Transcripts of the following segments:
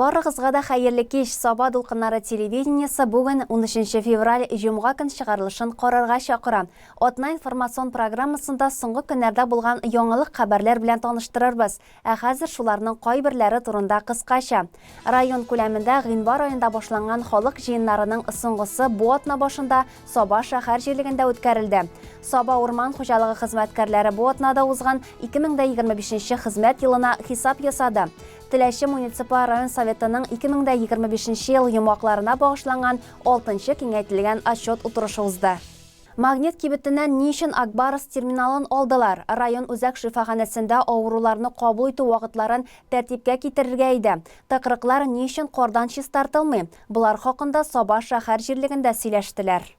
Барыгызга да хәерле кич! Саба дулкыннары телевидениесе бүген, унөченче февраль, җомга көн чыгарылышын карарга чакыра. Атна информацион программасында соңгы көннәрдә булган яңалык-хәбәрләр белән таныштырырбыз. Ә хәзер шуларның кайберләре турында кыскача. Район күләмендә гыйнвар аенда башланган халык җыеннарының соңгысы бу атна башында Саба шәһәр җирлегендә үткәрелде. Саба урман хуҗалыгы хезмәткәрләре бу атнада узган 2025 нче хезмәт елына хисап ясады. Теләче муниципаль район Советының 2025 нче ел йомгакларына багышланган алтынчы киңәйтелгән отчет утырышы узды. Магнит кибетеннән ни өчен Ак Барс терминалын алдылар? Район үзәк шифаханәсендә авыруларны кабул итү вакытларын тәртипкә китерергә иде. Тыкрыклар ни өчен кардан чистартылмый? Болар хакында Саба шәһәр җирлегендә сөйләштеләр.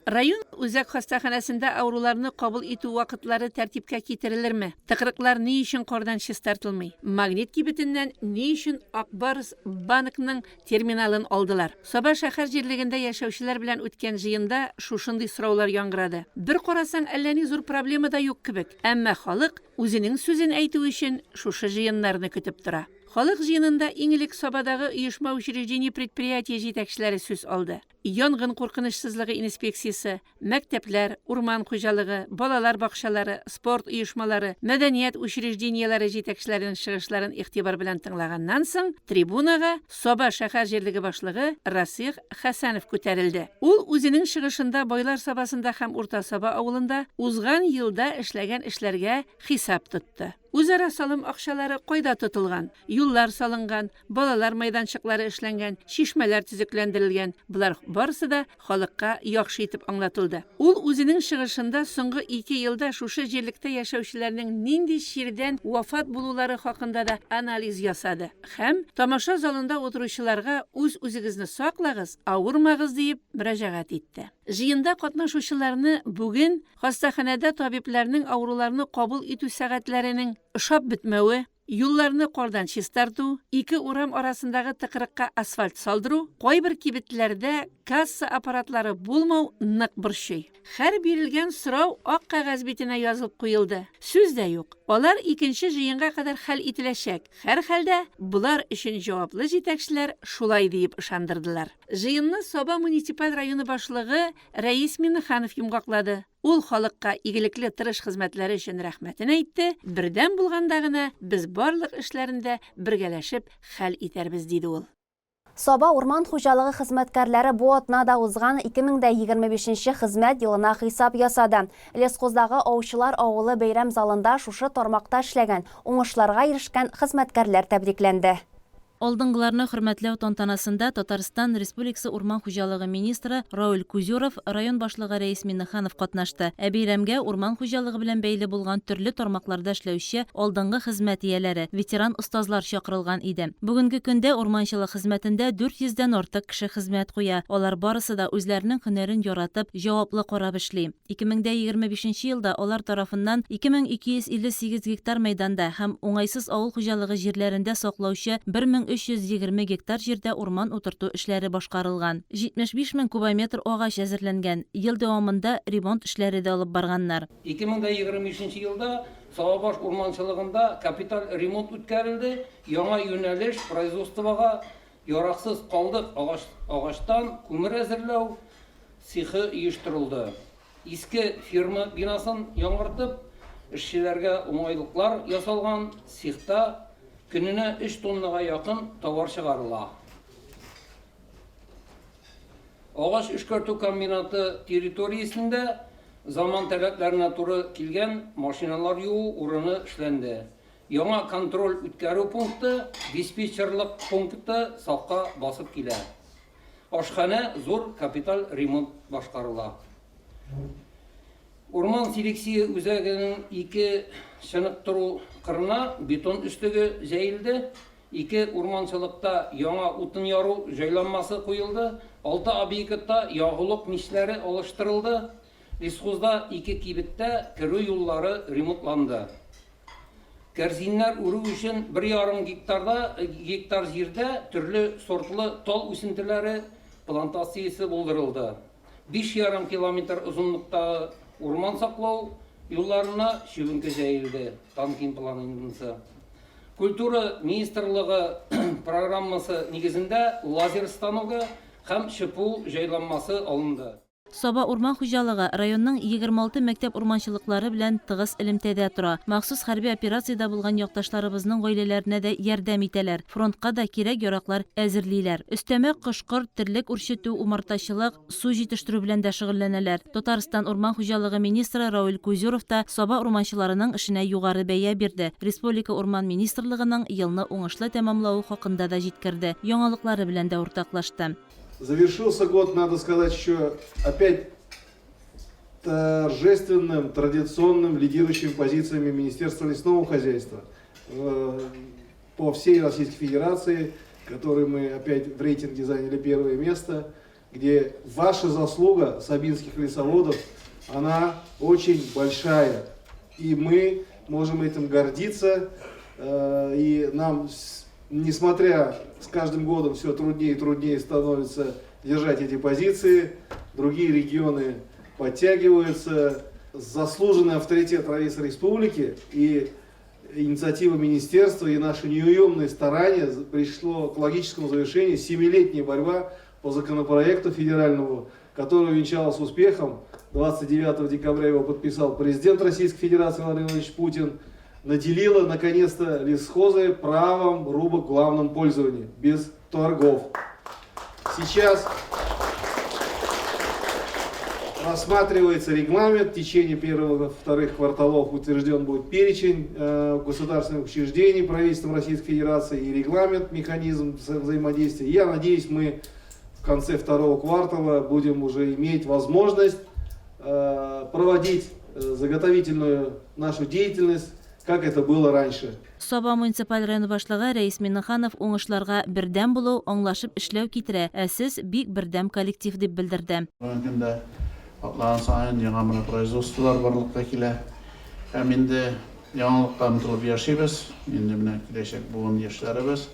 Район үзәк хастаханәсендә авыруларны кабул итү вакытлары тәртипкә китерелерме? Тыкрыклар ни өчен кардан чистартылмый? Магнит кибетеннән ни өчен Ак Барс банкның терминалын алдылар? Саба шәһәр җирлегендә яшәүчеләр белән үткән җыенда шушындый сораулар яңгырады. Бер карасаң, әллә ни зур проблема да юк кебек, әмма халык үзенең сүзен әйтү өчен шушы җыеннарны көтеп тора. Халык җыенында иң элек Сабадагы оешма-учреждение-предприятие җитәкчеләре сүз алды. Янгын куркынычсызлыгы инспекциясе, мәктәпләр, урман хуҗалыгы, балалар бакчалары, спорт оешмалары, мәдәният учреждениеләре җитәкчеләренең чыгышларын игътибар белән тыңлаганнан соң, трибунага Саба шәһәр җирлеге башлыгы Расих Хәсәнов күтәрелде. Ул үзенең чыгышында Байлар Сабасында һәм Урта Саба авылында узган елда эшләгән эшләргә хисап тотты. Үзара салым акчалары кайда тотылган? Юллар салынган, балалар мәйданчыклары эшләнгән, чишмәләр төзекләндерелгән, болар барысы да халыкка яхшы итеп аңлатылды. Ул үзенең чыгышында соңгы ике елда шушы җирлектә яшәүчеләрнең нинди чирдән вафат булулары хакында да анализ ясады һәм тамаша залында утыручыларга үз-үзегезне саклагыз, авырмагыз диеп мөрәҗәгать итте. Җыенда катнашучыларны бүген хастаханәдә табибләрнең авыруларны кабул итү сәгатьләренең ошап бетмәве, юлларны кардан чистарту, ике урам арасындагы тыкрыкка асфальт салдыру, кайбер кибетләрдә касса аппаратлары булмау нык борчый. Һәр бирелгән сорау ак кәгазь битенә язылып куелды. Сүз дә юк, алар икенче җыенга кадәр хәл ителәчәк. Һәрхәлдә, болар өчен җаваплы җитәкчеләр шулай диеп ышандырдылар. Җыенны Саба муниципаль районы башлыгы Рәис Миннеханов йомгаклады. Ул халыкка игелекле тырыш хезмәтләре өчен рәхмәтен әйтте, бердәм булганда гына без барлык эшләрне дә бергәләшеп хәл итәрбез, диде ул. Саба урман хуҗалыгы хезмәткәрләре бу атнада узган 2025 нче хезмәт елына хисап ясады. Лесхоздагы Аучылар авылы бәйрәм залында шушы тармакта эшләгән, уңышларга ирешкән хезмәткәрләр тәбрикләнде. Алдынгыларны хөрмәтләү тантанасында Татарстан Республикасы урман хуҗалыгы министры Рауль Кузюров, район башлыгы Рәис Миннеханов катнашты. Ә бәйрәмгә урман хуҗалыгы белән бәйле булган төрле тармакларда эшләүче алдынгы хезмәт ияләре, ветеран-остазлар чакырылган иде. Бүгенге көндә урманчылык хезмәтендә 400 дән артык кеше хезмәт куя. Алар барысы да үзләренең һөнәрен яратып, җаваплы карап эшли. 2025 нче елда алар тарафыннан 2258 гектар мәйданда һәм уңайсыз авыл хуҗалыгы җирләрендә саклаучы 1320 гектар җирдә урман утырту эшләре башкарылган. 75 мең кубометр агач әзерләнгән. Ел дәвамында ремонт эшләре дә алып барганнар. 2025 нче елда Сабабаш урманчылыгында капиталь ремонт үткәрелде, яңа юнәлеш производствога яраксыз калдык агач, агачтан күмер әзерләү цехы оештырылды. Иске ферма бинасын яңартып, эшчеләргә уңайлыклар ясалган цехта көненә өч тоннага якын товар чыгарыла. Агач эшкәртү комбинаты территориясендә заман таләпләренә туры килгән машиналар юу урыны эшләнде. Яңа контроль-үткәрү пункты, диспетчерлык пункты сафка басып килә. Ашханә зур капиталь ремонт башкарыла. Урман селекция үзәгенең ике чыныктыру кырына бетон өслеге җәелде, ике урманчылыкта яңа утын яру җайланмасы куелды, алты объектта ягулык мичләре алыштырылды, лесхозда ике кибеттә керү юллары ремонтланды. Кәрзиннәр үрү өчен бер ярым гектарда гектар җирдә төрле сортлы тал үсентеләре плантациясе булдырылды. 5,5 километр озынлыктагы урман саклау юлларына чүбенке җәелде, Танкин планинсы. Культура министрлыгы программасы нигезендә лазер станогы һәм ЧПУ җайланмасы алынды. Саба урман хуҗалыгы районның 26 мәктәп урманчылыклары белән тыгыз элемтәдә тора. Махсус хәрби операциядә булган якташларыбызның гаиләләренә дә ярдәм итәләр, фронтка да кирәк-яраклар әзерлиләр. Өстәмә кош-корт, терлек үрчетү, умартачылык, су җитештерү белән дә шөгыльләнәләр. Татарстан урман хуҗалыгы министры Равил Кузюров та Саба урманчыларының эшенә югары бәя бирде, республика урман министрлыгының елны уңышлы тәмамлавы хакында да җиткерде, яңалыклары белән дә уртаклашты. Завершился год, надо сказать, еще опять торжественным, традиционным лидирующими позициями Министерства лесного хозяйства э, по всей Российской Федерации, которой мы опять в рейтинге заняли первое место, где ваша заслуга, сабинских лесоводов, она очень большая. И мы можем этим гордиться, э, и нам несмотря с каждым годом все труднее и труднее становится держать эти позиции, другие регионы подтягиваются. Заслуженный авторитет Раиса Республики и инициатива министерства и наши неуемные старания пришло к логическому завершению семилетняя борьба по законопроекту федеральному, который увенчалась успехом. 29 декабря его подписал президент Российской Федерации Владимир Владимирович Путин наделила наконец-то лесхозы правом рубок в главном пользовании, без торгов. Сейчас рассматривается регламент, в течение первых, вторых кварталов утвержден будет перечень э, государственных учреждений правительством Российской Федерации и регламент, механизм взаимодействия. Я надеюсь, мы в конце второго квартала будем уже иметь возможность э, проводить э, заготовительную нашу деятельность, как это было раньше. Саба муниципаль районы башлыгы Рәис Миңнеханов уңышларга бердәм булу, аңлашып эшләү китерә, ә сез бик бердәм коллектив, дип белдерде. Бүгенге көндә атлаган саен яңа менә производстволар барлыкка килә. Һәм инде яңалыкка омтылып яшибез. Инде менә киләчәк буын яшьләребез,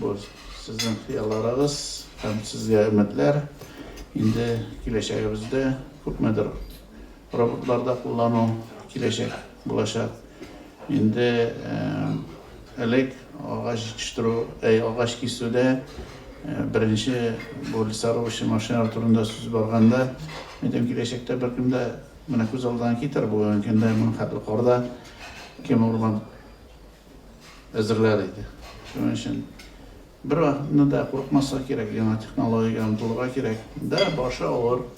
бу сезнең хыялларыгыз һәм сезгә өметләр. Инде киләчәгебездә күпмедер Роботлар да куллану киләчәк булачак. Инде элек агач җитештерү, әй, агач кисүдә беренче бу лесорубочный машиналар турында сүз барганда, мин әйтәм, киләчәктә беркем дә менә күз алдына китер, бүгенге көндә моның хәтле карда кем урман әзерләр иде. Шуның өчен бер вакытны да курыкмаска кирәк, яңа технологиягә омтылырга кирәк. Да, башы авыр,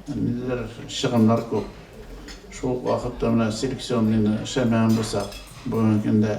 ниндидер чыгымнар күп. Шул ук вакытта менә селекционныйны эшләмәгән булсак, бүгенге көндә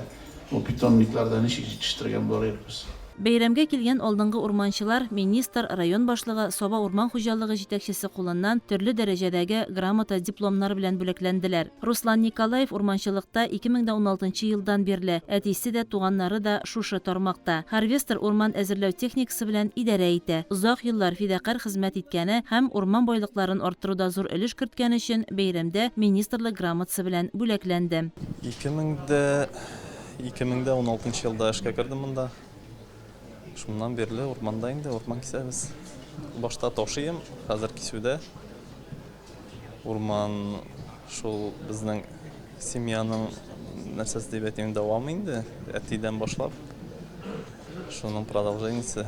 ул питомникларда ничек җитештергән булыр идек без? Бәйрәмгә килгән алдынгы урманчылар министр, район башлыгы, Саба урман хуҗалыгы җитәкчесе кулыннан төрле дәрәҗәдәге грамота, дипломнар белән бүләкләнделәр. Руслан Николаев урманчылыкта 2016 нчы елдан бирле, әтисе дә, туганнары да шушы тармакта. Харвестер урман әзерләү техникасы белән идарә итә. Озак еллар фидакарь хезмәт иткәне һәм урман байлыкларын арттыруда зур өлеш керткәне өчен бәйрәмдә министрлык грамотасы белән бүләкләнде. 2016 елда эшкә кердем монда. Шуннан бирле урманда инде, урман кисәбез. Башта ташыйм, хәзер кисүдә. Урман шул безнең семьяның нәрсәсе дип әйтим, дәвамы инде, әтидән башлап. Шуның продолжениесе.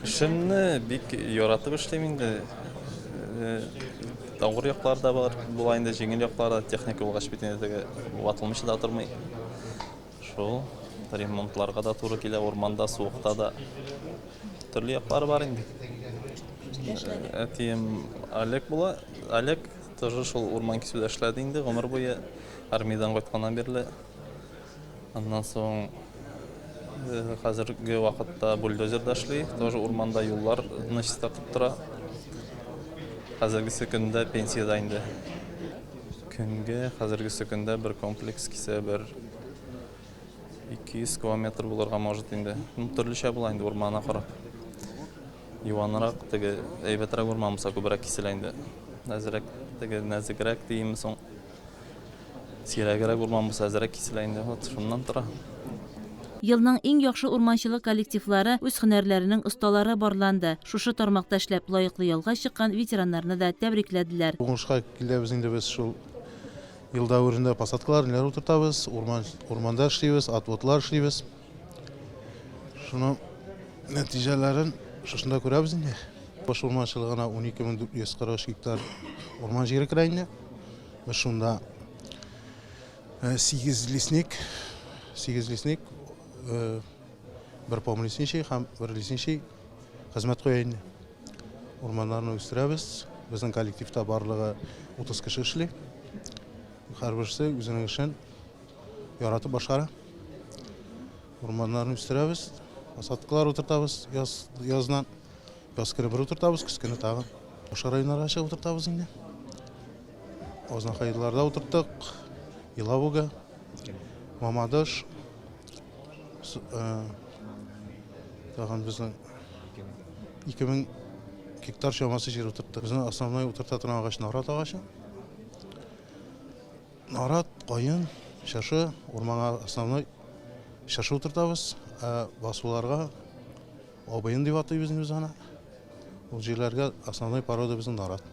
Эшемне бик яратып эшлим инде. Э, авыр яклары да бар, була инде, җиңел яклары да, техника булгач бит инде теге ватылмыйча да тормый. Шул ремонтларга да туры килә, урманда, суыкта да. Төрле яклары бар инде. Әтием Олег була. Олег тоже шул урман кисүдә эшләде инде гомер буе, армиядән кайтканнан бирле. Аннан соң э, хәзерге вакытта бульдозерда эшли, тоже урманда юлларны чистартып тора. Хәзергесе көндә пенсиядә инде. Көнгә хәзергесе көндә бер комплекс кисә бер 200 километр булырга может инде. Ну, төрлечә була инде урманына карап. Юанрак, теге әйбәтрәк урман булса күбрәк киселә инде. Әзрәк, теге нәзегрәк димме соң. Сирәгрәк урман булса әзрәк киселә инде. Вот шуннан тора. Елның иң яхшы урманчылык коллективлары, үз һөнәрләренең осталары барланды. Шушы тармакта эшләп лаеклы ялга чыккан ветераннарны да тәбрикләделәр. Уңышка киләбез инде без шул. Ел дәверендә посадкалар, ниләр утыртабыз, урман, урманда эшлибез, отводлар эшлибез. Шуның нәтиҗәләрен шушында күрәбез инде. Баш урманчылыгына 12443 гектар урман җире керә инде. Без шунда 8 лесник, 8 лесник, бер помлесничий һәм бер лесничий хезмәт куя инде. Урманнарны үстерәбез. Безнең коллективта барлыгы 30 кеше эшли. Һәрберсе үзенең эшен яратып башкара. Урманнарны үстерәбез, посадкалар утыртабыз яз, яздан. Яз көне бер утыртабыз, көз көне тагын. Башка районнарга чыгып утыртабыз инде. Азнакайларда утырттык, Елабуга, Мамадыш, тагын безнең 2000 гектар чамасы җир утырттык. Безнең основной утырта торган агач нарат агачы. Нарат, каен, чыршы, урманга основной чыршы утыртабыз. Ә басуларга абыен дип атыйбыз инде без аны. Ул җирләргә основной порода безнең нарат.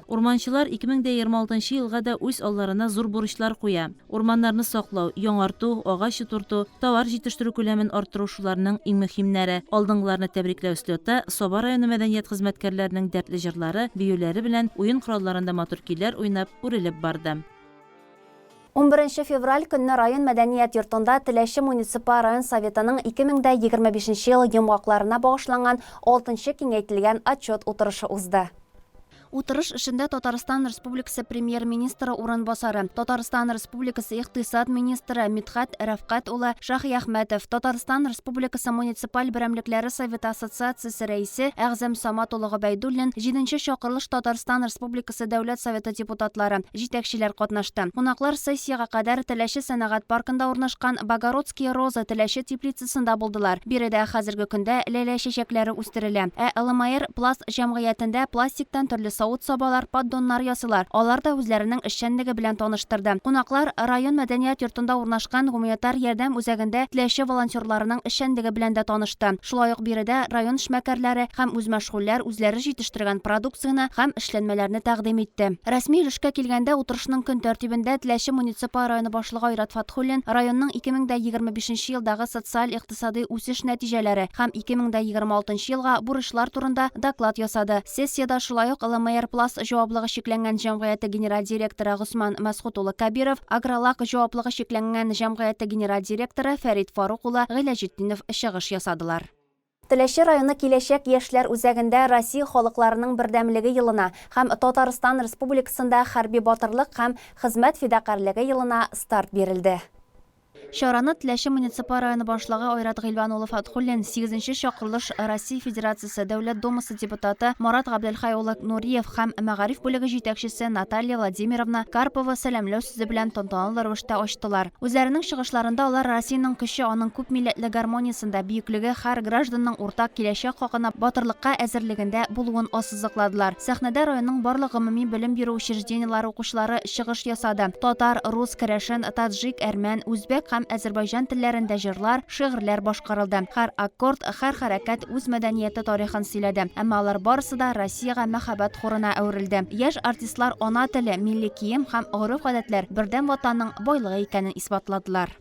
Урманчылар 2026 елга да үз алларына зур бурычлар куя. Урманнарны саклау, яңарту, агач утырту, товар җитештерү күләмен арттыру шуларның иң мөһимнәре. Алдынгыларны тәбрикләү слеты Саба районы мәдәният хезмәткәрләренең дәртле җырлары, биюләре белән, уен коралларында матур көйләр уйнап, үрелеп барды. Унберенче февраль көнне район мәдәният йортында Теләче муниципаль район Советының 2025 нче ел йомгакларына багышланган алтынчы киңәйтелгән отчет утырышы узды. Утырыш эшендә Татарстан Республикасы Премьер-министры урынбасары, Татарстан Республикасы икътисад министры Мидхәт Рәфкать улы Шаһиәхмәтов, Татарстан Республикасы муниципаль берәмлекләре Советы Ассоциациясе рәисе Әгъзам Самат улы Гобәйдуллин, җиденче чакырылыш Татарстан Республикасы Дәүләт Советы депутатлары, җитәкчеләр катнашты. Кунаклар сессиягә кадәр Теләче сәнәгать паркында урнашкан Богородские розы Теләче теплицасында булдылар. Биредә хәзерге көндә ләлә чәчәкләре үстерелә. Ә ЛМР Пласт җәмгыятендә пластиктан төрле савыт-сабалар, поддоннар ясыйлар. Алар да үзләренең эшчәнлеге белән таныштырды. Кунаклар район мәдәният йортында урнашкан гуманитар ярдәм үзәгендә Теләче волонтерларының эшчәнлеге белән дә танышты. Шулай ук биредә район эшмәкәрләре һәм үзмәшгульләр үзләре җитештергән продукцияне һәм эшләнмәләрне тәкъдим итте. Рәсми өлешкә килгәндә, утырышның көн тәртибендә Теләче муниципаль районы башлыгы Айрат Фатхуллин районның 2025 нче елдагы социаль-икътисадый үсеш нәтиҗәләре һәм 2026 нчы елга бурычлар турында доклад ясады. Сессиядә шулай ук ЛМР-Пласт җаваплыгы чикләнгән җәмгыяте генераль директоры Госман Мәсгут улы Кәбиров, Агролак җаваплыгы чикләнгән җәмгыяте генераль директоры Фәрит Фарук улы Гыйләҗетдинов чыгыш ясадылар. Теләче районы Киләчәк яшьләр үзәгендә Россия халыкларының бердәмлеге елына һәм Татарстан Республикасында хәрби батырлык һәм хезмәт фидакарьлеге елына старт бирелде. Чараны Теләче муниципаль районы башлыгы Айрат Гыйльван улы Фатхуллин, сигезенче чакырылыш Россия Федерациясе Дәүләт Думасы депутаты Марат Габделхәй улы Нуриев һәм мәгариф бүлеге җитәкчесе Наталья Владимировна Карпова сәламләү сүзе белән тантаналы рәвештә ачтылар. Үзләренең чыгышларында алар Россиянең көче аның күпмилләтле гармониясендә, бөеклеге һәр гражданның уртак киләчәк хакына батырлыкка әзерлегендә булуын ассызыкладылар. Сәхнәдә районның барлык гомуми белем бирү учреждениеләре укучылары чыгыш ясады. Татар, рус, керәшен, таджик, әрмән, үзбәк һәм әзербайҗан телләрендә җырлар, шигырьләр башкарылды. Һәр аккорд, һәр хәрәкәт үз мәдәнияте тарихын сөйләде. Әмма алар барысы да Россиягә мәхәббәт хорына әверелде. Яшь артистлар ана теле, милли кием һәм гореф-гадәтләр бердәм Ватанның байлыгы икәнен исбатладылар.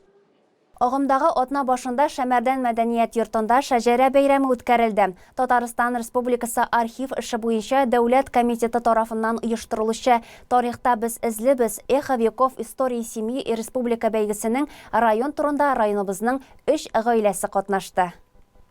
Агымдагы атна башында Шәмәрдән мәдәният йортында Шәҗәрә бәйрәме үткәрелде. Татарстан Республикасы Архив эше буенча дәүләт комитеты тарафыннан оештырылучы Тарихта без эзлебез, Эхо веков истории семьи и республика бәйгесенең район турында районыбызның өч гаиләсе катнашты.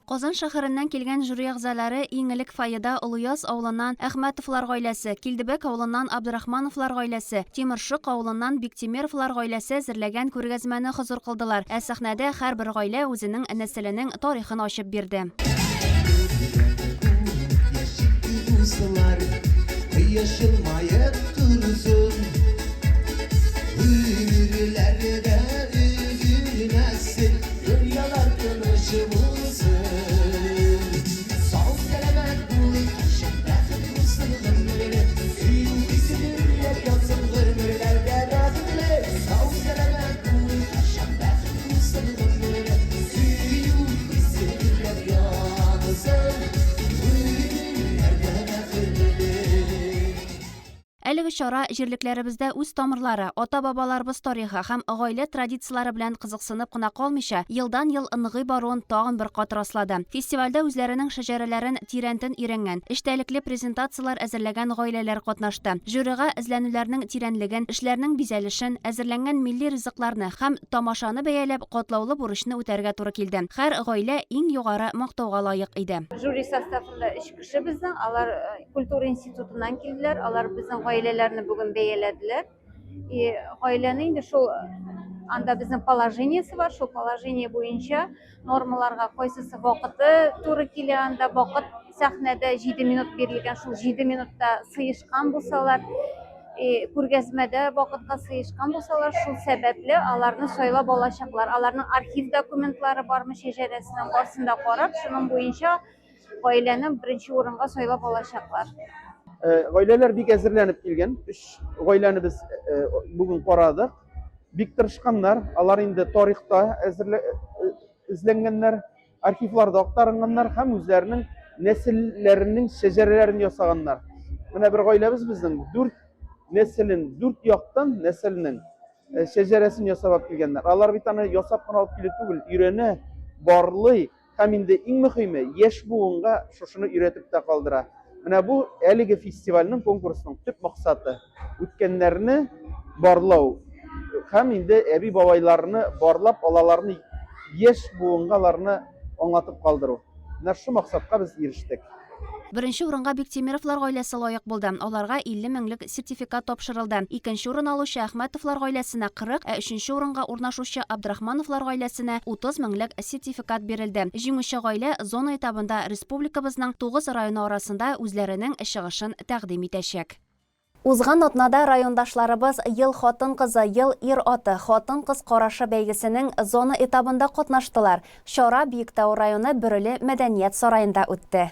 Казан шәһәреннән килгән жюри әгъзалары иң элек фойеда Олыяз авылыннан Әхмәтовлар гаиләсе, Килдебәк авылыннан Абдрахмановлар гаиләсе, Тимершык авылыннан Биктимеровлар гаиләсе әзерләгән күргәзмәне хозур кылдылар, ә сәхнәдә һәрбер гаилә үзенең нәселенең тарихын ачып бирде. Дөньялар тыныч булсын. Сау-сәламәт булыйк, чын бәхет булсын гомерле. Сөю хисе дөрләп янсын гомерләрдә бәхетле. Сау-сәламәт булыйк, чын бәхет булсын гомерле. Сөю хисе дөрләп янсын гомерләрдә бәхетле. Әлеге чара җирлекләребездә үз тамырлары, ата-бабаларыбыз тарихы һәм гаилә традицияләре белән кызыксынып кына калмыйча, елдан-ел ныгый баруын тагын бер кат раслады. Фестивальдә үзләренең шәҗәрәләрен тирәнтен өйрәнгән, эчтәлекле презентацияләр әзерләгән гаиләләр катнашты. Жюрига эзләнүләрнең тирәнлеген, эшләрнең бизәлешен, әзерләнгән милли ризыкларны һәм тамашаны бәяләп, катлаулы бурычны үтәргә туры килде. Һәр гаилә иң югары мактауга лаек иде. Жюри составында өч кеше безнең, алар культура институтыннан килделәр, алар безнең гаиләләрне бүген бәяләделәр. И гаиләне инде шул анда безнең положениесе бар, шул положение буенча нормаларга кайсысы вакыты туры килә, анда вакыт сәхнәдә 7 минут бирелгән, шул 7 минутта сыешкан булсалар, и күргәзмәдә вакытка сыешкан булсалар, шул сәбәпле аларны сайлап алачаклар. Аларның архив документлары бармы, шәҗәрәсенең барысын да карап, шуның буенча гаиләне беренче урынга сайлап алачаклар. Э, гаиләләр бик әзерләнеп килгән. Өч гаиләне без э, бүген карадык. Бик тырышканнар. Алар инде тарихта әзерлә э, эзләнгәннәр, архивларда актарынганнар һәм үзләренең нәселләренең шәҗәрәләрен ясаганнар. Менә бер гаиләбез безнең дүрт нәселен, дүрт яктан нәселнең шәҗәрәсен ясап алып килгәннәр. Алар бит аны ясап кына алып килү түгел, өйрәнә, барлый, Һәм инде иң мөхиме, яшь буынга шушыны өйрәтеп тә калдыра. Менә бу әлеге фестивальнең, конкурсның төп максаты, үткәннәрне барлау һәм инде әби-бабайларны барлап, алаларны яшь буынга аларны аңлатып калдыру. Менә шушы максатка без ирештек. Беренче урынга Биктимеровлар гаиләсе лаек булды. Аларга 50 меңлек сертификат тапшырылды. Икенче урын алучы Әхмәтовлар гаиләсенә 40, ә өченче урынга урнашучы Абдрахмановлар гаиләсенә 30 меңлек сертификат бирелде. Җиңүче гаилә зона этабында республикабызның тугыз районы арасында үзләренең чыгышын тәкъдим итәчәк. Узган атнада райондашларыбыз Ел хатын-кызы, ел ир-аты, хатын-кыз карашы бәйгесенең зона этабында катнаштылар. Чара Биектау районы Бөреле мәдәният сараенда үтте.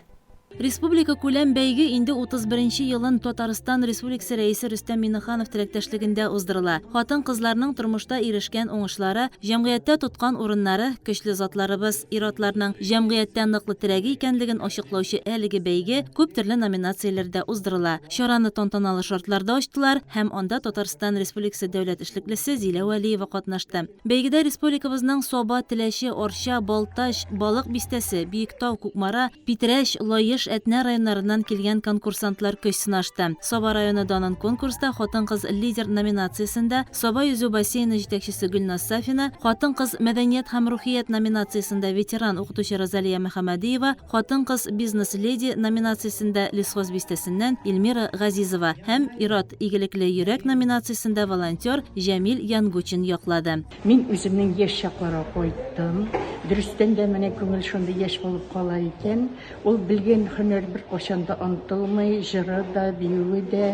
Республикакүләм бәйге инде 31 нче елын Татарстан Республикасы Рәисе Рөстәм Миңнеханов теләктәшлегендә уздырыла. Хатын-кызларның тормышта ирешкән уңышлары, җәмгыятьтә тоткан урыннары, көчле затларыбыз, ир-атларның җәмгыятьтә ныклы терәге икәнлеген ачыклаучы әлеге бәйге күп төрле номинацияләрдә уздырыла. Чараны тантаналы шартларда ачтылар һәм анда Татарстан Республикасы дәүләт эшлеклесе Зилә Вәлиева катнашты. Бәйгедә республикабызның Саба, Теләче, Арча, Балтач, Балык Бистәсе, Биектау, Кукмара, Питрәч, Лаеш, Әтнә районнарыннан килгән конкурсантлар көч сынашты. Саба районы данын конкурста Хатын-кыз лидер номинациясендә Саба йөзү бассейны җитәкчесе Гөлназ Сафина, Хатын-кыз, мәдәният һәм рухият номинациясендә ветеран укытучы Розалия Мөхәммәдиева, Хатын-кыз бизнес-леди номинациясендә Лесхоз бистәсеннән Эльмира Газизова һәм Ир-ат игелекле йөрәк номинациясендә волонтер Җәмил Янгучин яклады. Мин үземнең яшь чакларга кайттым. Дөрестән дә, менә күңел шундый яшь булып кала икән. Ул белгән һөнәр беркайчан да онытылмый, җыры да, биюе дә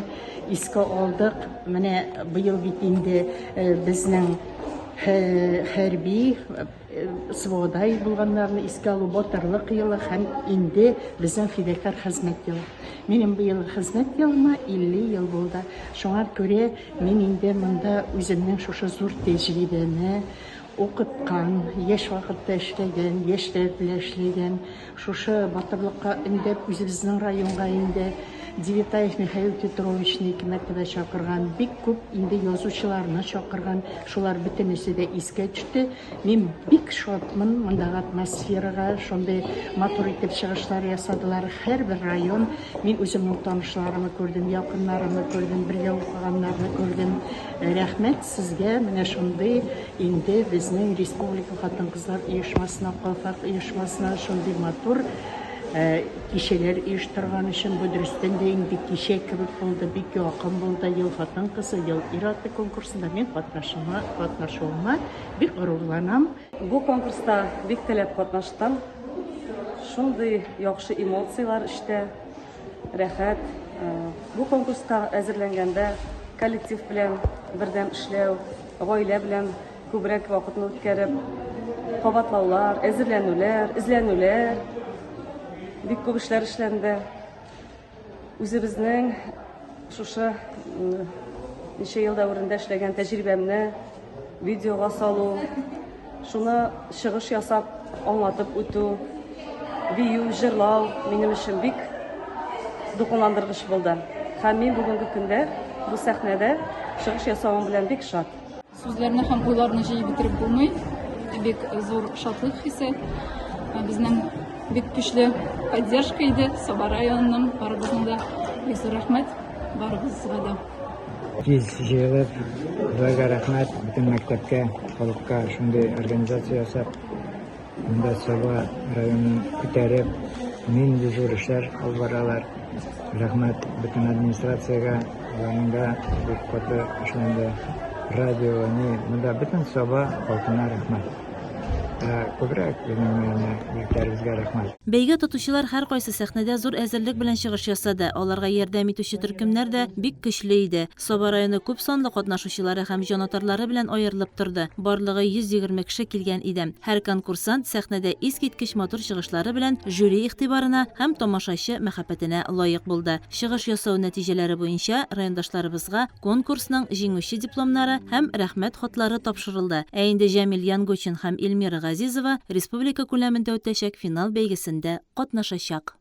искә алдык. Менә быел бит инде безнең хәрби СВОда булганнарны искә алу, батырлык елы һәм инде безнең фидакарь хезмәт елы. Минем быел хезмәт елыма 50 ел булды. Шуңа күрә мин инде монда үземнең шушы зур тәҗрибәне укыткан, яшь вакытта эшләгән, яшьләр белән эшләгән, шушы батырлыкка өндәп үзебезнең районга инде Девятаев Михаил Петровичны ике мәртәбә чакырган, бик күп инде язучыларны чакырган, шулар бөтенесе дә искә төште. Мин бик шатмын мондагы атмосферага, шундый матур итеп чыгышлар ясадылар. Һәрбер район, мин үземнең танышларымны күрдем, якыннарымны күрдем, бергә укыганнарны күрдем. Рәхмәт сезгә, менә шундый инде безнең республика хатын-кызлар оешмасына, калфак оешмасына шундый матур кичәләр оештырган өчен. Бу дөрестән дә инде кичә кебек булды, бик якын булды. Ел хатын-кызы, ел ир-аты конкурсында мин катнашуыма, катнашуыма бик горурланам. Бу конкурста бик теләп катнаштым. Шундый яхшы эмоцияләр эчтә, рәхәт. Бу конкурска әзерләнгәндә коллектив белән бердәм эшләү, гаилә белән күбрәк вакытны үткәреп, кабатлаулар, әзерләнүләр, эзләнүләр, бик күп эшләр эшләнде. Үзебезнең шушы ничә ел дәверендә эшләгән тәҗрибәмне видеога салу, шуны чыгыш ясап аңлатып үтү, бию, җырлау минем өчен бик дулкынландыргыч булды. Һәм мин бүгенге көндә бу сәхнәдә чыгыш ясавым белән бик шат. Сүзләрне һәм уйларны җыеп бетереп булмый. Бик зур шатлык хисе. Безнең бик көчле поддержка иде Саба районының. Барыбызның да бик зур рәхмәт барыбызга да. Тиз җыелып, Ходайга рәхмәт, бөтен мәктәпкә, халыкка шундый организация ясап, Монда Саба районын күтәреп, нинди зур эшләр алып баралар. Рәхмәт бөтен администрациягә, аларның да бик каты эшләнде. Радио, ни, монда бөтен Саба халкына рәхмәт. Ә күбрәк безнең менә егетләребезгә рәхмәт. Бәйге тотучылар һәркайсы сәхнәдә зур әзерлек белән чыгыш ясады. Аларга ярдәм итүче төркемнәр дә бик көчле иде. Саба районы күп санлы катнашучылары һәм җанатарлары белән аерылып торды, барлыгы 120 кеше килгән иде. Һәр конкурсант сәхнәдә искиткеч матур чыгышлары белән жюри игътибарына һәм тамашачы мәхәббәтенә лаек булды. Чыгыш ясау нәтиҗәләре буенча райондашларыбызга конкурсның җиңүче дипломнары һәм Рәхмәт хатлары тапшырылды. Ә инде Җәмил Янгучин һәм Эльмира Газизова республика күләмендә үтәчәк финал бәйгесендә катнашачак.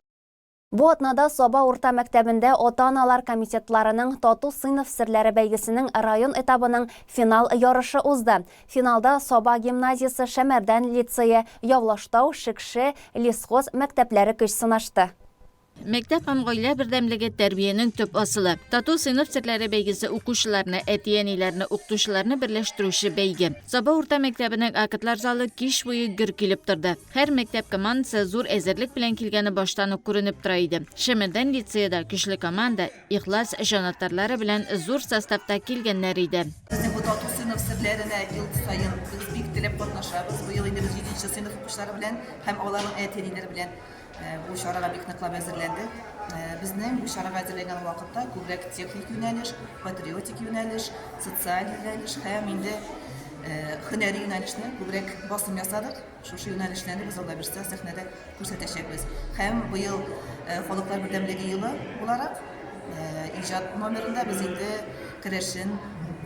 Бу атнада Саба урта мәктәбендә ата-аналар комитетларының Тату сыйныф серләре бәйгесенең район этабының финал ярышы узды. Финалда Саба гимназиясе, Шәмәрдән лицее, Явлаштау, Шекше, Лесхоз мәктәпләре көч сынашты. Мәктәп һәм гаилә бердәмлеге, тәрбиянең төп асылы. Тату сыйныф серләре бәйгесе укучыларны, әти-әниләрне, укытучыларны берләштерүче бәйге. Саба урта мәктәбенең актлар залы кич буе гөр килеп торды. Һәр мәктәп командасы зур әзерлек белән килгәне баштан ук күренеп тора иде. Шәмәрдән лицее да көчле команда, ихлас җанатарлары белән зур составта килгәннәр иде. Безнең бу тату сыйныф серләренә ел саен без бик теләп катнашабыз. Быел инде без җиденче сыйныф укучылары белән һәм аларның әти-әниләре белән бу чарага бик ныклап әзерләндек. Безнең бу чарага әзерләнгән вакытта күбрәк техник юнәлеш, патриотик юнәлеш, социаль юнәлеш һәм инде һөнәри юнәлешне күбрәк басым ясадык. Шушы юнәлешләрне без Алла бирсә сәхнәдә күрсәтәчәкбез. Һәм быел Халыклар бердәмлеге елы буларак иҗат номерында без инде керәшен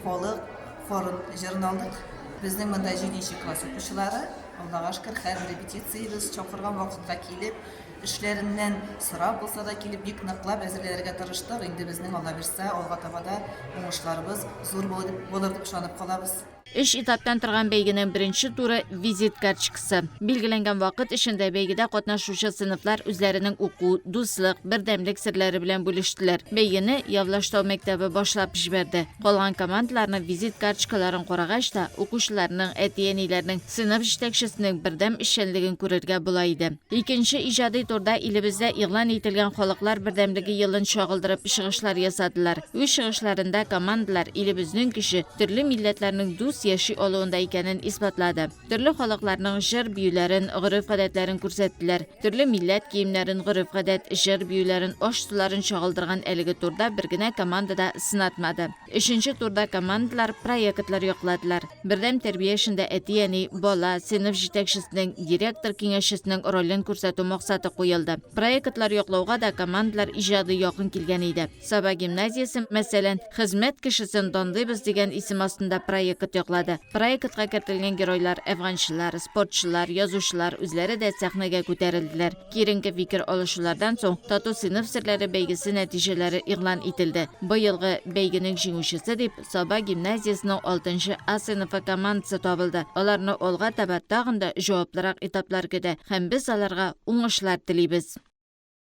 халык хорын җырын алдык. Безнең монда җиденче класс укучылары, Аллага шөкер, һәрбер репетициябез чакырган вакытка килеп, эшләреннән сорап булса да килеп, бик ныклап әзерләнергә тырыштык. Инде безнең, Алла бирсә, алга таба да уңышларыбыз зур булыр дип ышанып калабыз. Өч этаптан торган бәйгенең беренче туры, визит карточкасы. Билгеләнгән вакыт эчендә бәйгедә катнашучы сыйныфлар үзләренең уку, дуслык, бердәмлек серләре белән бүлештеләр. Бәйгене Явлаштау мәктәбе башлап җибәрде. Калган командаларның визит карточкаларын карагач та, укучыларның, әти-әниләрнең, сыйныф җитәкчесенең бердәм эшчәнлеген күрергә була иде. Икенче иҗади турда илебездә игълан ителгән Халыклар бердәмлеге елын чагылдырып чыгышлар ясадылар. Үз чыгышларында командалар илебезнең көче төрле милләтләрнең дус яши алуында икәнен исбатлады. Төрле халыкларның җыр-биюләрен, гореф-гадәтләрен күрсәттеләр. Төрле милләт киемнәрен, гореф-гадәт, җыр-биюләрен, аш-суларын чагылдырган әлеге турда бер генә команда да сынатмады. Өченче турда командалар проектлар якладылар. Бердәм тәрбия эшендә әти-әни, бала, сыйныф җитәкчесенең, директор киңәшчесенең ролен күрсәтү максаты куелды. Проектлар яклауга да командалар иҗади якын килгән иде. Саба гимназиясе, мәсәлән, Хезмәт кешесен данлыйбыз дигән исем астында проект яклады. Проектка кертелгән геройлар, әфганчылар, спортчылар, язучылар үзләре дә сәхнәгә күтәрелделәр. Киеренке фикер алышулардан соң Тату сыйныф серләре бәйгесе нәтиҗәләре игълан ителде. Быелгы бәйгенең җиңүчесе дип Саба гимназиясенең алтынчы А сыйныфы командасы табылды. Аларны алга таба тагын да җаваплырак этаплар көтә һәм без аларга уңышлар телибез.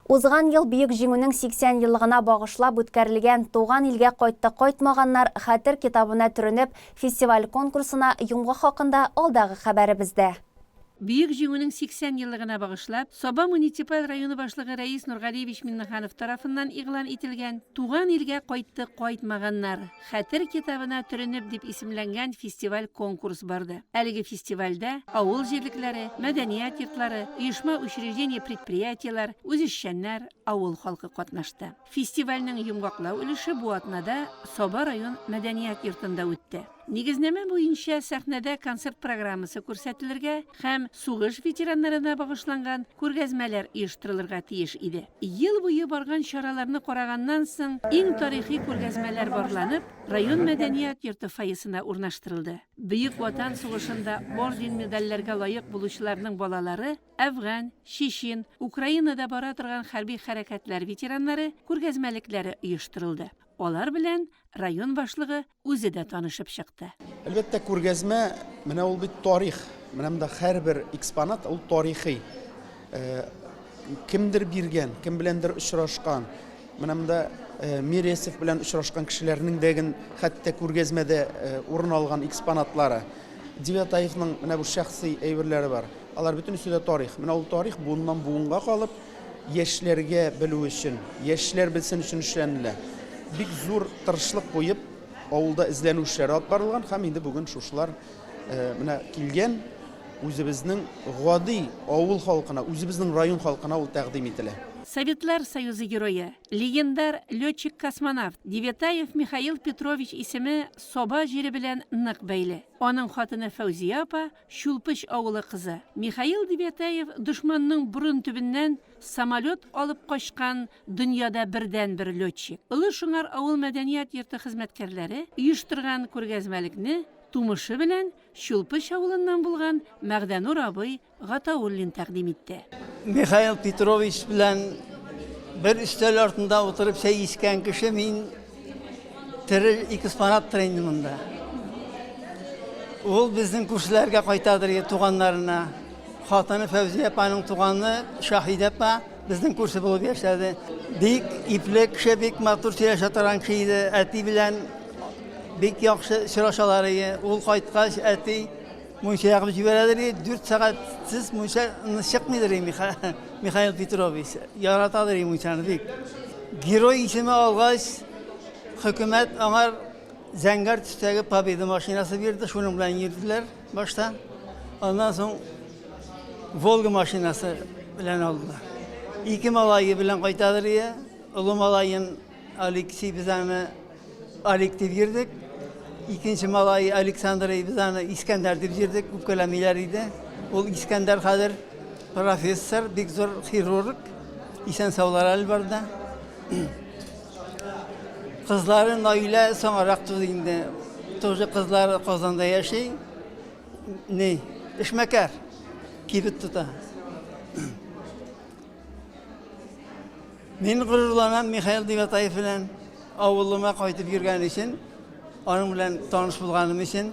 Узган ел Бөек Җиңүнең 80 еллыгына багышлап үткәрелгән Туган илгә кайтты кайтмаганнар хәтер китабына төренеп фестиваль-конкурсына йомгак хакында алдагы хәбәребездә. Бөек Җиңүнең 80 еллыгына багышлап, Саба муниципаль районы башлыгы Рәис Нургалиевич Миннеханов тарафыннан игълан ителгән Туган илгә кайтты кайтмаганнар, хәтер китабына төренеп дип исемләнгән фестиваль-конкурс барды. Әлеге фестивальдә авыл җирлекләре, мәдәният йортлары, оешма-учреждение предприятиеләр, үзешчәннәр, авыл халкы катнашты. Фестивальнең йомгаклау өлеше бу атнада Саба район мәдәният йортында үтте. Нигезнамә буенча сәхнәдә концерт программасы күрсәтелергә һәм сугыш ветераннарына багышланган күргәзмәләр оештырылырга тиеш иде. Ел буе барган чараларны караганнан соң, иң тарихи күргәзмәләр барланып, район мәдәният йорты фойесына урнаштырылды. Бөек Ватан сугышында орден-медальләргә лаек булучыларның балалары, Әфган, Чечен, Украинада бара торган хәрби хәрәкәтләр ветераннары күргәзмәлекләре оештырылды. Алар белән район башлыгы үзе дә танышып чыкты. Әлбәттә, күргәзмә, менә ул бит тарих. Менә монда һәрбер экспонат ул тарихи. Кемдер биргән, кем беләндер очрашкан. Менә монда Мересов белән очрашкан кешеләрнең дә ген хәтта күргәзмәдә урын алган экспонатлары. Девятаевның менә бу шәхси әйберләре бар. Алар бөтенесе дә тарих. Менә ул тарих буыннан буынга калып, яшьләргә белү өчен, яшьләр белсен өчен эшләнелә. Бик зур тырышлык куеп, авылда эзләнү эшләре алып барылган һәм инде бүген шушылар менә килгән үзебезнең гади авыл халкына, үзебезнең район халкына ул тәкъдим ителә. Советлар Союзы Герое, легендар летчик-космонавт Девятаев Михаил Петрович исеме Саба җире белән нык бәйле. Аның хатыны Фәүзия апа Чулпыч авылы кызы. Михаил Девятаев дошманның борын төбеннән самолет алып качкан дөньяда бердәнбер летчик. Олы Шыңар авыл мәдәният йорты хезмәткәрләре оештырган күргәзмәлекне тумышы белән Чулпыч авылыннан булган Мәгъдәнур абый Гатауллин тәкъдим итте. Михаил Петрович белән бер өстәл артында утырып чәй эчкән кеше мин тере экспонаттыр инде монда. Ул безнең күршеләргә кайтадыр, туганнарына. Хатыны Фәүзия апаның туганы Шаһидә апа безнең күрше булып яшәде. Бик ипле кеше, бик матур сөйләшә торган кеше иде. Әти белән бик яхшы очрашалар иде. Ул кайткач, әти Мунча ягып җибәрәдер и, дүрт сәгатьсез мунчаны чыкмыйдыр и Михаил Петрович. Яратадыр и мунчаны бик. Герой исеме алгач, хөкүмәт аңар зәңгәр төстәге Победа машинасы бирде, шуның белән йөрделәр башта. Аннан соң Волга машинасы белән алдылар. Ике малае белән кайтадыр и, олы малаен Алексей без аны Алик дип йөрдек. Икенче малай Александр без аны Искәндәр дип йөрдек, үпкәләмиләр иде. Ул Искәндәр хәзер профессор, бик зур хирург. Исән саулар әле бар да. Кызлары Наилә соңарак туды инде. Тоже кызлары Казанда яши. Ни, эшмәкәр, кибет тота. Мин горурланам Михаил Девятаев белән авылыма кайтып йөргән өчен, аның белән таныш булганым өчен.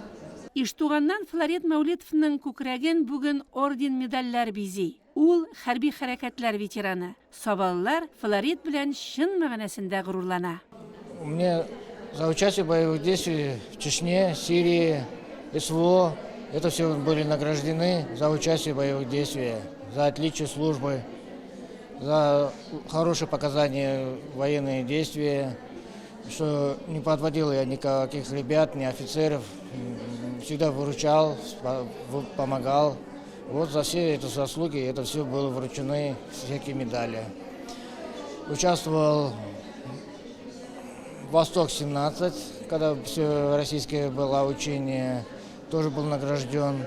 Иштуганнан Флорид Мәүлетовның күкрәген бүген орден-медальләр бизи. Ул, хәрби хәрәкәтләр ветераны. Сабалылар Флорид белән чын мәгънәсендә горурлана. Мне за участие в боевых действиях в Чечне, Сирии, СВО, это все были награждены за участие в боевых действиях, за отличие службы, за хорошие показания военные действия, что не подводил я никаких ребят, ни офицеров, всегда выручал, помогал. Вот за все эти заслуги, это все было вручены всякие медали. Участвовал «Восток-17», когда все российское было учение, тоже был награжден.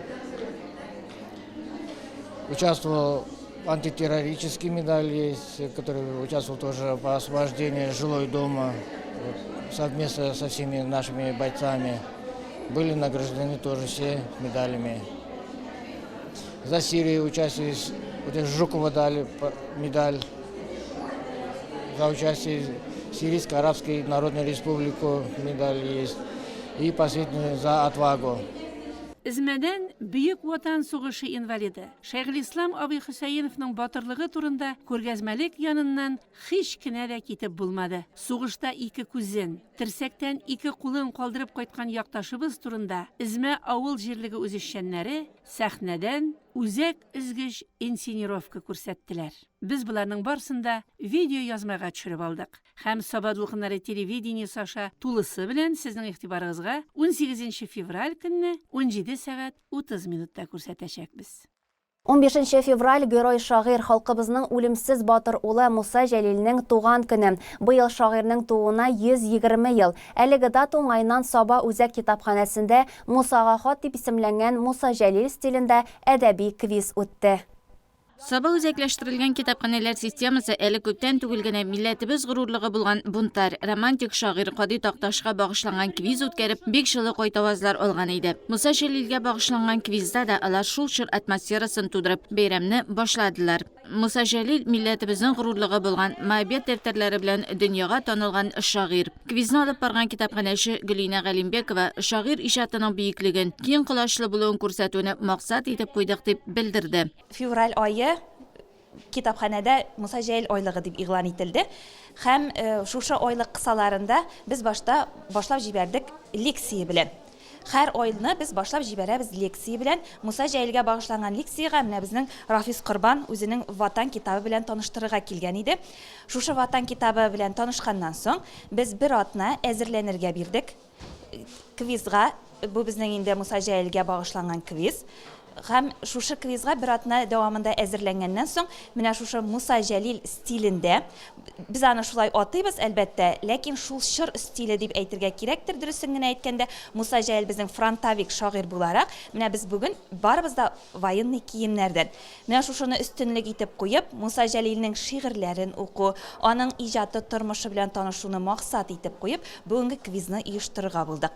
Участвовал антитеррористический медаль есть, который участвовал тоже по освобождению жилой дома вот, совместно со всеми нашими бойцами. Были награждены тоже все медалями. За Сирию участие, вот Жукова дали медаль за участие в Сирийско-Арабской Народной Республику медаль есть. И последнюю за отвагу. Эзмәдән Бөек Ватан сугышы инвалиды Шәйхелислам абый Хөсәеновның батырлыгы турында күргәзмәлек яныннан һич кенә дә китеп булмады. Сугышта ике күзен, терсәктән ике кулын калдырып кайткан якташыбыз турында Эзмә авыл җирлеге үзешчәннәре сәхнәдән үзәк өзгеч инсценировка күрсәттеләр. Без боларның барсын да видеоязмага төшереп алдык һәм Саба дулкыннары телевидениесе аша тулысы белән сезнең игътибарыгызга унсигезенче февраль көнне 17 сәгать 30 минутта күрсәтәчәкбез. Унбишенче февраль, герой-шагыйрь, халкыбызның үлемсез батыр улы Муса Җәлилнең туган көне. Быел шагыйрьнең тууына 120 ел. Әлеге дата уңаеннан Саба үзәк китапханәсендә Мусага хат дип исемләнгән Муса Җәлил стилендә әдәби квиз үтте. Саба үзәкләштерелгән китапханәләр системасы әле күптән түгел генә милләтебез горурлыгы булган бунтарь, романтик шагыйрь Кади Такташка багышланган квиз үткәреп, бик җылы кайтавазлар алган иде. Муса Җәлилгә багышланган квизда да алар шул чор атмосферасын тудырып, бәйрәмне башладылар. Муса Җәлил милләтебезнең горурлыгы булган Моабит дәфтәрләре белән дөньяга танылган шагыйрь. Квизны алып барган китапханәче Гөлинә Галимбекова шагыйрь иҗатының бөеклеген, киң колачлы булуын күрсәтүне максат итеп куйдык дип белдерде. Февраль ае китапханәдә Муса Җәлил айлыгы дип игълан ителде. Һәм шушы айлык кысаларында без башта башлап җибәрдек лекция белән. Һәр айны без башлап җибәрәбез лекция белән. Муса Җәлилгә багышланган лекциягә менә безнең Рафис Корбан үзенең Ватан китабы белән таныштырырга килгән иде. Шушы Ватан китабы белән танышканнан соң, без бер атна әзерләнергә бирдек квизга. Бу безнең инде Муса Җәлилгә багышланган квиз. Һәм шушы квизга бер атна дәвамында әзерләнгәннән соң, менә шушы Муса Җәлил стилендә, без аны шулай атыйбыз, әлбәттә, ләкин шул чор стиле дип әйтергә кирәктер, дөресен генә әйткәндә, Муса Җәлил безнең фронтовик шагыйрь буларак, менә без бүген барыбыз да военный киемнәрдән. Менә шушыны өстенлек итеп куеп, Муса Җәлилнең шигырьләрен уку, аның иҗаты, тормышы белән танышуны максат итеп куеп, бүгенге квизны оештырырга булдык.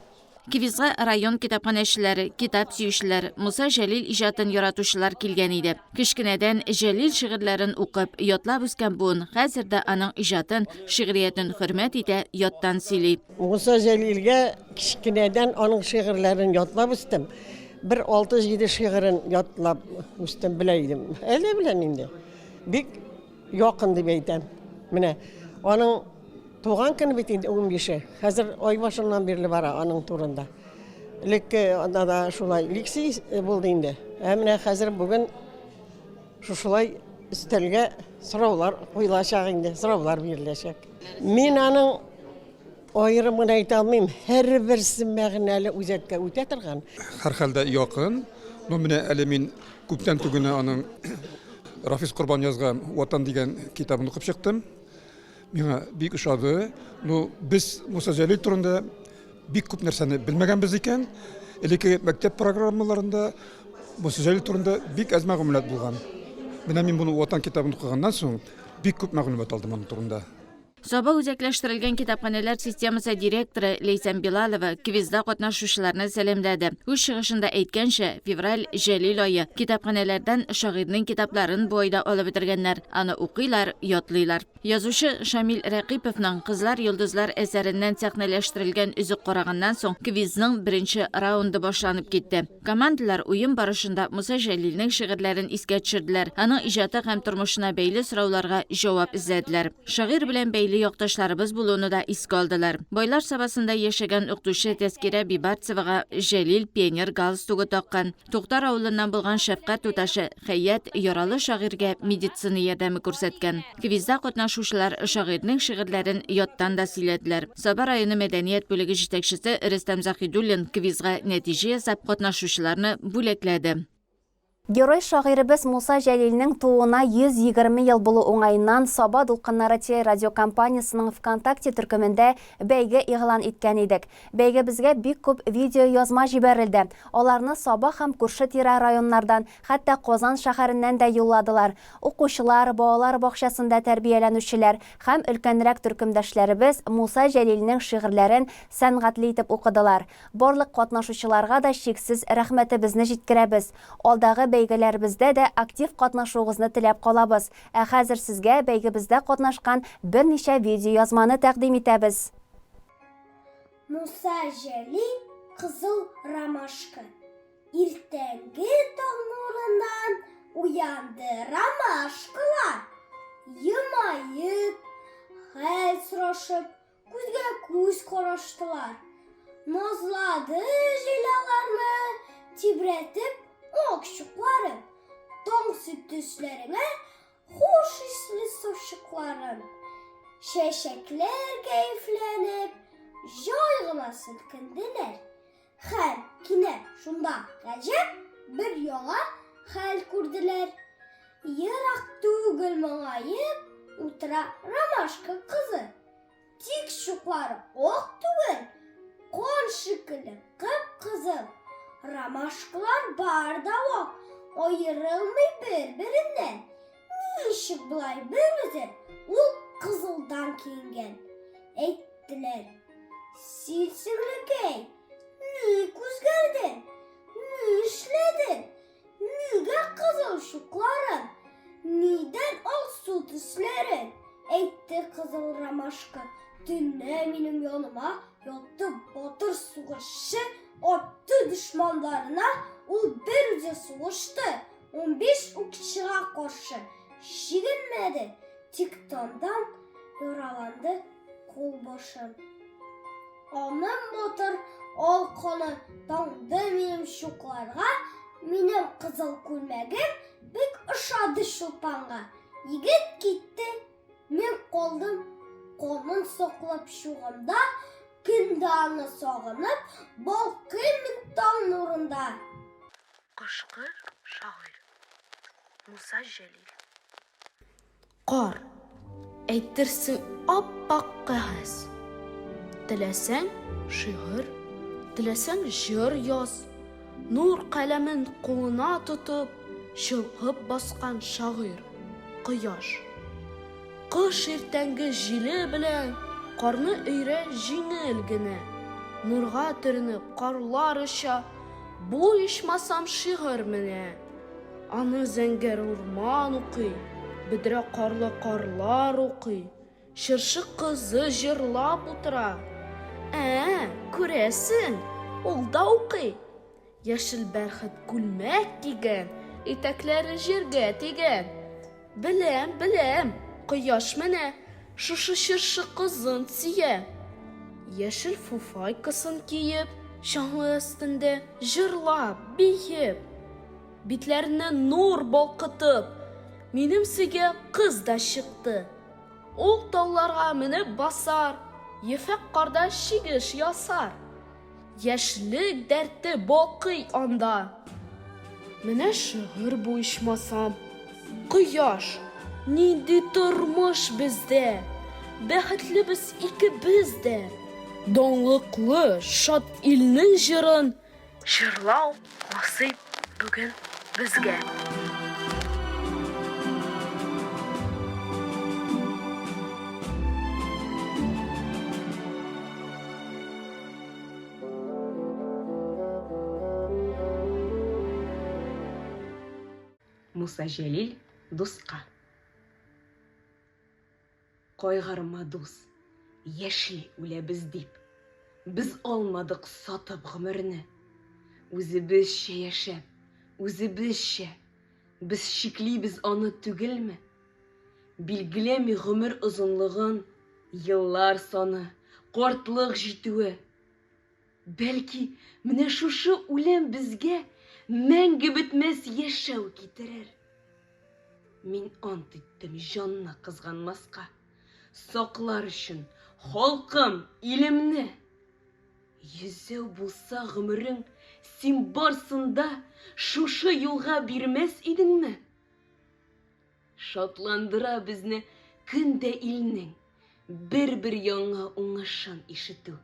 Квизга район китапханәчеләре, китап сөючеләр, Муса Җәлил иҗатын яратучылар килгән иде. Кечкенәдән Җәлил шигырьләрен укып, ятлап үскән буын хәзер дә аның иҗатын, шигъриятен хөрмәт итә, яттан сөйли. Муса Җәлилгә кечкенәдән аның шигырьләрен ятлап үстем. Бер алты-җиде шигырен ятлап үстем, белә идем. Әле беләм инде. Бик якын дип әйтәм. Менә аның Туган көне бит инде унбише. Хәзер ай башыннан бирле бара аның турында. Элекке анда да шулай лекция булды инде. Ә менә хәзер бүген шушылай өстәлгә сораулар куелачак инде, сораулар биреләчәк. Мин аның аерым гына әйтә алмыйм, һәрберсе мәгънәле үзәккә үтә торган. Һәрхәлдә якын. Ну, менә әле мин күптән түгел генә аның Рафис Корбан язган Ватан дигән китабын укып чыктым. Миңа бик ошады. Ну, без Муса Җәлил турында бик күп нәрсәне белмәгәнбез икән. Элекке мәктәп программаларында Муса Җәлил турында бик әз мәгълүмат булган. Менә мин моны Ватан китабын укыганнан соң бик күп мәгълүмат алдым аның турында. Саба үзәкләштерелгән китапханәләр системасы директоры Ләйсән Билалова квизда катнашучыларны сәламләде. Үз чыгышында әйткәнчә, февраль, Җәлил ае. Китапханәләрдән шагыйрьнең китапларын бу айда алып бетергәннәр. Аны укыйлар, ятлыйлар. Язучы Шамил Рәкыйповның Кызлар йолдызлар әсәреннән сәхнәләштерелгән өзек караганнан соң, квизның беренче раунды башланып китте. Командалар уен барышында Муса Җәлилнең шигырьләрен искә төшерделәр, аның иҗаты һәм тормышына бәйле сорауларга җавап эзләделәр. Шагыйрь белән бәйле якташларыбыз булуны да искә алдылар. Байлар Сабасында яшәгән укытучы Тәзкирә Бибарцевага Җәлил пионер галстугы таккан. Туктар авылыннан булган шәфкать туташы Хәят яралы шагыйрьгә медицина ярдәме күрсәткән. Квизда катнашучылар шагыйрьнең шигырьләрен яттан да сөйләделәр. Саба районы мәдәният бүлеге җитәкчесе Рөстәм Заһидуллин квизга нәтиҗә ясап, катнашучыларны бүләкләде. Герой шагыйребез Муса Җәлилнең тууына 120 ел булу уңаеннан Саба дулкыннары телерадиокомпаниясенең ВКонтакте төркемендә бәйге игълан иткән идек. Бәйгебезгә бик күп видеоязма җибәрелде. Аларны Саба һәм күрше-тирә районнардан, хәтта Казан шәһәреннән дә юлладылар. Укучылар, балалар бакчасында тәрбияләнүчеләр һәм өлкәнрәк төркемдәшләребез Муса Җәлилнең шигырьләрен сәнгатьле итеп укыдылар. Барлык катнашучыларга да чиксез рәхмәтебезне җиткерәбез. Алдагы бәйгеләребездә дә актив катнашуыгызны теләп калабыз. Ә хәзер сезгә бәйгебездә катнашкан берничә видеоязманы тәкъдим итәбез. Муса Җәлил Кызыл ромашка. Иртәнге таң нурыннан уянды ромашкалар. Елмаеп, хәл сорашып, күзгә күз караштылар. Назлады җил аларны, тибрәтеп ак чукларын. Таң сөт төсләренә Хуш исле сошчыкларын. Чәчәкләр кәефләнеп, җай гына селкенделәр. Хәм кинәт шунда гаҗәп бер яңа хәл күрделәр. Ерак түгел моңаеп утыра Ромашка кызы. Тик чуклары ак түгел, кан шикелле кып-кызыл. Ромашкалар бар да вак, аерылмый бер-береннән. Ничек болай берүзе ул кызылдан киенгән? Әйттеләр. Син, сеңлекәй, ник үзгәрдең? Ни эшләдең? Нигә кызыл чукларың? Нидән? рубашка. Төнлә минем яныма ятты батыр сугышчы, атты дошманнарына, ул бер үзе сугышты, 15 укчыга каршы чигенмәде, тик тандан яраланды кул башы. Аның батыр ал каны тамды минем чукларга, минем кызыл күлмәгем бик ошады чулпанга. Егет китте, мин калдым канын саклап чугымда, көн дә аны сагынып, балкыйм мин таң нурында. Кышкы шагыйрь. Муса Җәлил. Кар, әйтерсең ап-ак кәгазь. Теләсәң, шигырь, теләсәң, җыр яз. Нур каләмен кулына тотып, чылкып баскан шагыйрь, кояш. Кыш иртәнге җиле белән карны өйрә җиңел генә. Нурга төренеп карлар оча, бу ичмасам шигырь менә. Аны зәңгәр урман укый, бөдрә карлы карлар укый, чыршы кызы җырлап утыра. Ә, күрәсең, ул да укый. Яшел бәрхет күлмәк кигән, итәкләре җиргә тигән. Беләм, беләм, кояш менә шушы чыршы кызын сөя. Яшел фуфайкасын киеп, чаңгы өстендә җырлап, биеп, битләренә нур балкытып, минем сөйгә кыз да чыкты. Ул тауларга менеп басар, ефәк карда чигеш ясар. Яшьлек дәрте балкый анда. Менә шигырь бу ичмасам. Кояш, нинди тормыш бездә! Бәхетле без икебез дә. Данлыклы, шат илнең җырын Җырлау насыйп бүген безгә. Муса Җәлил дуска. Кайгырма, дус, яшьли үләбез дип, Без алмадык сатып гомерне. Үзебезчә яшәп, үзебезчә, Без чиклибез аны түгелме? Билгеләми гомер озынлыгын Еллар саны, картлык җитүе. Бәлки, менә шушы үлем безгә мәңге бетмәс яшәү китерер. Мин ант иттем җанны кызганмаска, саклар өчен халкым, илемне. Йөзәү булса гомерең, син барсын да шушы юлга бирмәс идеңме? Шатландыра безне көн дә илнең бер-бер яңа уңышын ишетү.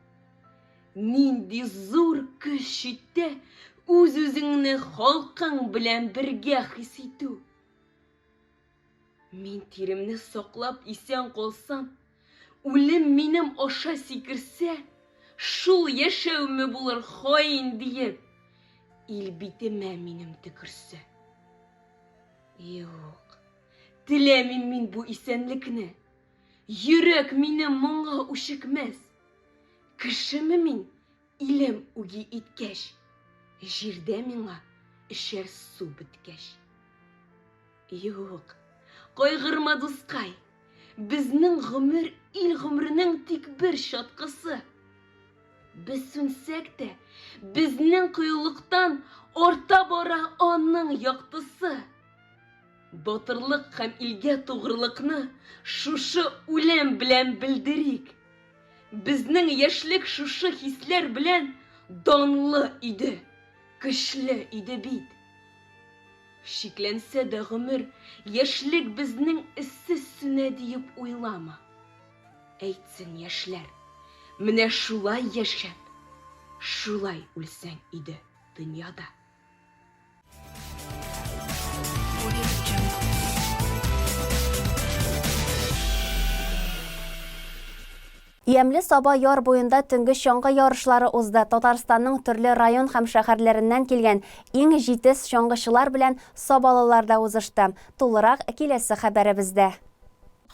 Нинди зур көч читтә үз-үзеңне халкың белән бергә хис итү. Мин тиремне саклап исән калсам, үлем минем аша сикерсә, шул яшәүме булыр хаин диеп, ил битемә минем төкерсә. Юк, теләмим мин бу исәнлекне. Йөрәк минем моңа үчекмәс. Кешеме мин, илем үги иткәч, җирдә миңа эчәр су беткәч. Юк, кайгырма, дускай, безнең гомер ил гомеренең тик бер чаткысы. Без сүнсәк тә, безнең кыюлыктан арта бара аның яктысы. Батырлык һәм илгә тугрылыкны шушы үлем белән белдерик. Безнең яшьлек шушы хисләр белән данлы иде, көчле иде бит. Шикләнсә дә гомер, яшьлек безнең эзсез сүнә диеп уйлама. Әйтсен яшьләр, менә шулай яшәп, шулай үлсәң иде дөньяда. Ямьле Саба яр буенда төнге чаңгы ярышлары узды. Татарстанның төрле район һәм шәһәрләреннән килгән иң җитез чаңгычылар белән сабалылар да узышты. Тулырак киләсе хәбәребездә.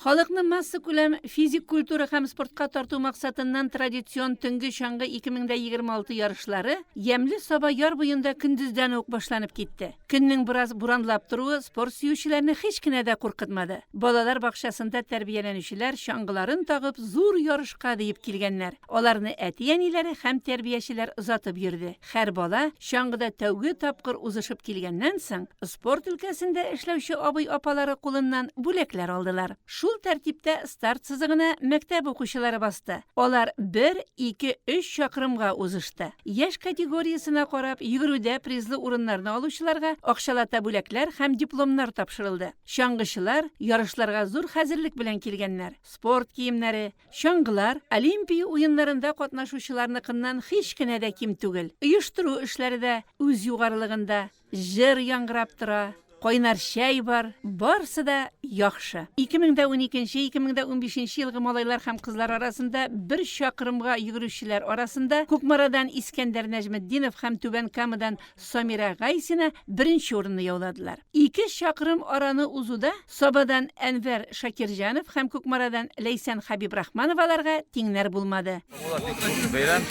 Халыкны массакүләм физик культура һәм спортка тарту максатыннан традицион төнге чаңгы 2026 ярышлары ямьле Саба яр буенда көндездән үк башланып китте. Көннең бераз буранлап торуы спорт сөючеләрне һич кенә дә куркытмады. Балалар бакчасында тәрбияләнүчеләр чаңгыларын тагып зур ярышка диеп килгәннәр. Аларны әти-әниләре һәм тәрбиячеләр озатып йөрде. Һәр бала чаңгыда тәүге тапкыр узышып килгәннән соң, спорт өлкәсендә эшләүче абый-апалары кулыннан бүләкләр алдылар. Шул тәртиптә старт сызыгына мәктәп укучылары басты. Алар бер, ике, өч чакрымга узышты. Яшь категориясенә карап, йөгерүдә призлы урыннарны алучыларга акчалата бүләкләр һәм дипломнар тапшырылды. Чаңгычылар ярышларга зур хәзерлек белән килгәннәр. Спорт киемнәре, Чаңгылар Олимпия уеннарында катнашучыларныкыннан һич кенә дә ким түгел. Оештыру эшләре дә үз югарылыгында. Җыр яңгырап тора, кайнар чәй бар, барсы да яхшы. 2012 2015 елгы малайлар һәм кызлар арасында бер чакрымга йөгерүчеләр арасында Кукмарадан Искәндәр Нәҗметдинов һәм Түбән Камадан Самирә Гайсина беренче урынны яуладылар. Ике чакрым араны узуда Сабадан Әнвәр Шакирҗанов һәм Кукмарадан Ләйсән Хәбибрахмановаларга тиңнәр булмады. Бу бик зур бәйрәм,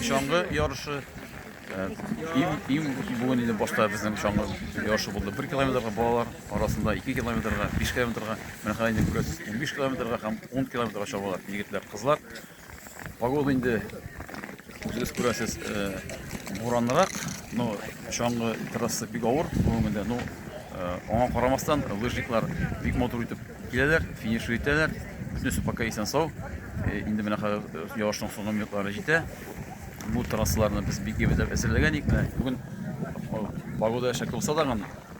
чаңгы ярышы. Иң, иң бүген инде башта безнең чаңгы ярышы булды. 1 километрга балалар арасында, 2 километрга, 5 километрга. Менә хәзер инде күрәсез, 15 километрга һәм 10 километрга чабалар егетләр, кызлар. Погода инде үзегез күрәсез, буранрак, но чаңгы трассасы бик авыр бүгенге көндә. Ну, аңа карамастан, лыжниклар бик матур итеп киләләр, финишка җитәләр. Бөтенесе пока исән-сау. Инде менә хәзер ярышның соңгы минутлары җитә. Бу трассаларны без бик әйбәтләп әзерләгән идек. Менә бүген погода шәп булса да,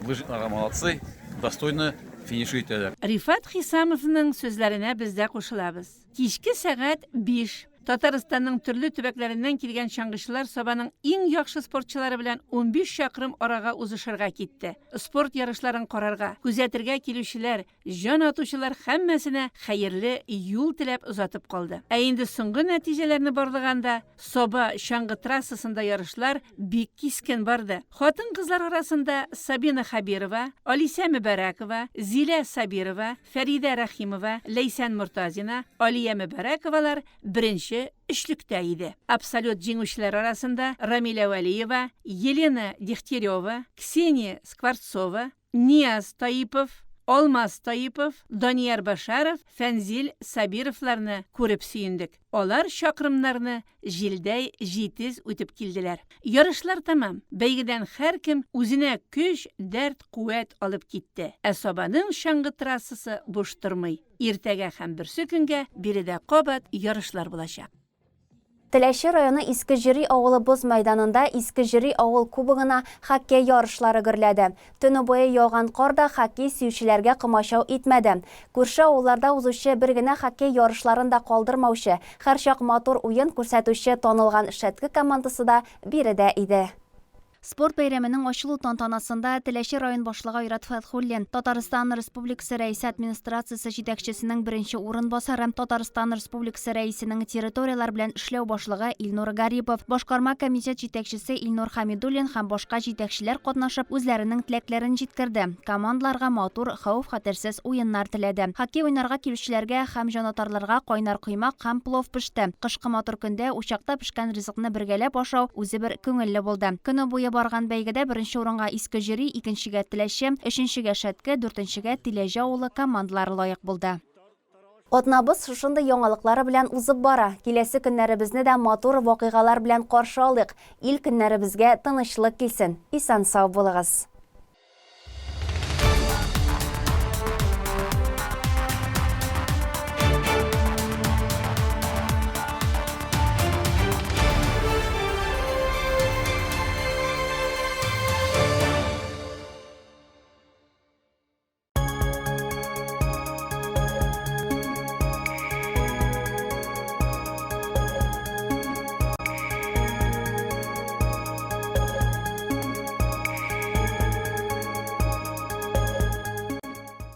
лыжникларга молодцы, достойно финишка җитәләр. Рифат Хисамовның сүзләренә без дә кушылабыз. Кичке сәгать биш. Татарстанның төрле төбәкләреннән килгән чаңгычылар Сабаның иң яхшы спортчылары белән 15 чакрым арага узышырга китте. Спорт ярышларын карарга, күзәтергә килүчеләр, җан атучылар һәммәсенә хәерле юл теләп озатып калды. Ә инде соңгы нәтиҗәләрне барлаганда, Саба чаңгы трассасында ярышлар бик кискен барды. Хатын-кызлар арасында Сабина Хәбирова, Алисә Мөбарәкова, Зилә Сабирова, Фәридә Рәхимова, Ләйсән Мортазина, Алия Мөбарәковалар беренче өчлектә иде. Абсолют җиңүчеләр арасында Рамилә Вәлиева, Елена Дегтярева, Ксения Скворцова, Нияз Таипов, Алмаз Таипов, Данияр Башаров, Фәнзил Сабировларны күреп сөендек. Алар чакрымнарны җилдәй җитез үтеп килделәр. Ярышлар тәмам. Бәйгедән һәркем үзенә көч, дәрт, куәт алып китте. Ә Сабаның чаңгы трассасы буш тормый. Иртәгә һәм берсекөнгә биредә кабат ярышлар булачак. Теләче районы Иске Җөри авылы боз мәйданында Иске Җөри авыл кубогына хоккей ярышлары гөрләде. Төне буе яуган кар да хоккей сөючеләргә комачау итмәде. Күрше авылларда узучы бер генә хоккей ярышларын да калдырмаучы, һәрчак матур уен күрсәтүче танылган Шәтке командасы да биредә иде. Спорт бәйрәменең ачылу тантанасында Теләче район башлыгы Айрат Фәтхуллин, Татарстан Республикасы Рәисе Администрациясе җитәкчесенең беренче урынбасары, Татарстан Республикасы Рәисенең территорияләр белән эшләү башлыгы Илнур Гарипов, Башкарма комитет җитәкчесе Илнур Хәмидуллин һәм башка җитәкчеләр катнашып, үзләренең теләкләрен җиткерде, командаларга матур, хәвеф-хәтерсез уеннар теләде. Хоккей уйнарга килүчеләргә һәм җанатарларга кайнар коймак һәм плов пеште. Кышкы матур көндә учакта пешкән ризыкны бергәләп ашау үзе бер күңелле булды. Көне буе барган бәйгедә беренче урынга Иске Җөри, икенчегә Теләче, өченчегә Шәтке, дүртенчегә Тиләҗе авылы командалары лаек булды. Атнабыз шушындый яңалыклары белән узып бара. Киләсе көннәребезне дә матур вакыйгалар белән каршы алыйк. Ил-көннәребезгә тынычлык килсен. Исән-сау булыгыз!